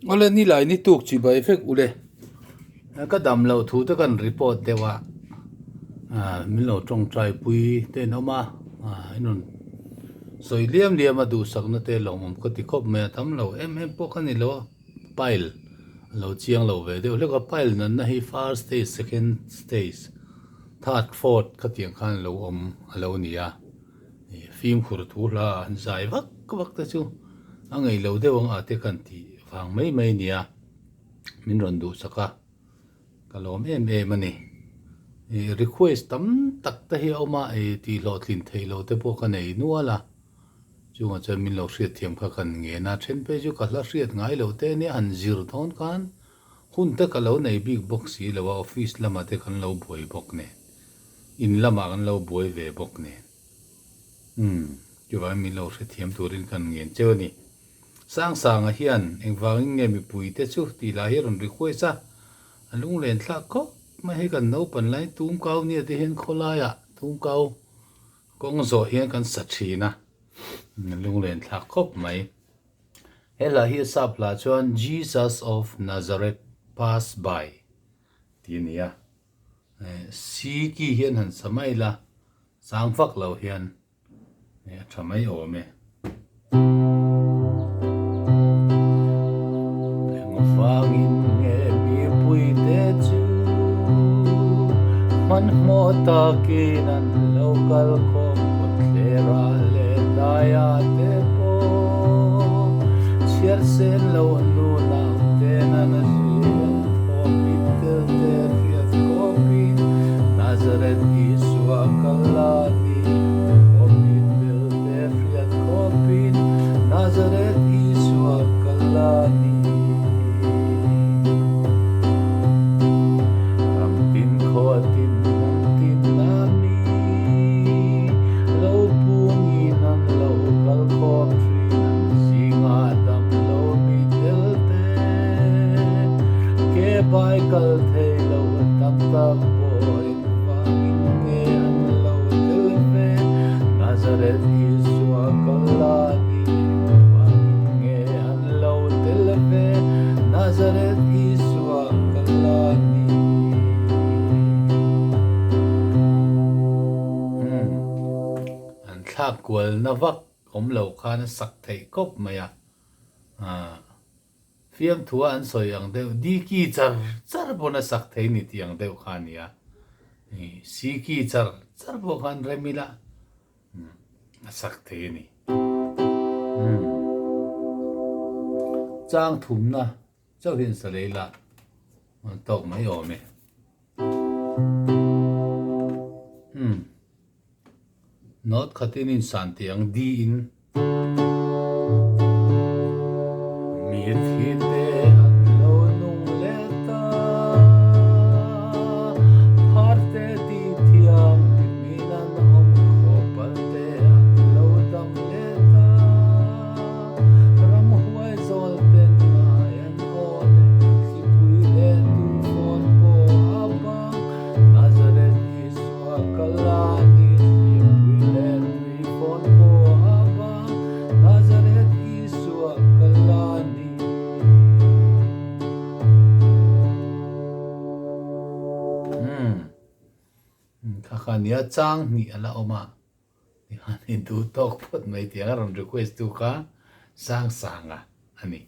Awle nilai ni tuk chi bai vek ule. Ka dam loh thu te kan report deuh a, min lo tawngtai pui te an awm a, in rawn sawi liam liam a duhsakna te lawmawm ka ti khawp mai a, tam lo em em pawh ka ni lo a, pile a lo chiang lo ve deuh hlek a, pile natna hi first stage, second stage, third, fourth khatiang khan a lo awm a lo ni a. Fimkhur thu hla an zai vak vak te chu a ngaih lo deuh ang a te kan tih vang mai mai nia min rawn duhsak a, ka lawm em em a ni. Ih request tam tak te hi a awm a, ih tih hlawhtlin theih lo te pawh ka nei nual a, chungah chuan min lo hriatthiam kha kan ngen a, then phei chu ka hla hriat ngai loh te ania han zir dawn khan hun te ka lo nei bik bawk si lo a, office lamah te kan lo buai bawk nen. In lamah kan lo buai ve bawk nen. Umm, chuvangin min lo hrethiam turin kan ngen cheu a ni. Sangsanga hian engvangin nge mipui te chu tih lah hi a rawn request a, a lunglen thlak khawp mai hei kan naupan lai tumkau nia te hian khawlaiah tumkau kawng zawh hian kan sa thin a, a lunglen thlak khawp mai. He hla hi a sap hla chuan Jesus of Nazareth Pass By tih a ni a. Siki hian han sa mai la, sang vak lo hian a tha mai awm e. Engvangin nge mipuite chu hmanhmawh takin an lo kal khawm kawtthlerah leh daiah te pawh chhiar sen loh nu nauten an zui an thawm mittel te hriat kawpin Nazareth Isua kal a ni thawm mittel te hriat kawpin Nazareth Isua kal a ni. Ram tin khaw tin hnam tin a mi lo pungin an lo kal khawm thin an zingah dam lo mi tel te ke bai kal thei lo tam tak pawh engvangin nge an lo tel ve Nazareth Isua kal a ni engvangin nge an lo tel ve Nazareth Isua kal a ni. Umm an thlak kualna vak awm lo khan a sak theih kawp mai a, aah fiamthua an sawi ang deuh diki char char pawn a sak thei ni tih ang deuh kha a ni a, siki char char pawh khan rem ila a sak thei a ni. Umm chang thumna chauh hian sa lei la an tawk mai awm e. Umm Note khatin in san tih ang D in. Mithi te an lo nung leh ta, phar te ti thiam min an awm khawpal te an lo dam leh ta, ramhuai zawl ten ngai an aw leh thlipui leh tuifawn pawh a bang Nazareth Isua kal a ni thlipui leh tuifawn pawh a bang Nazareth Isua kal a ni. Umm kha kha nia chang hnih a la awm a tikhan i duh tawk phawt mai tih ang a rawn request tu kha Sangsanga a ni.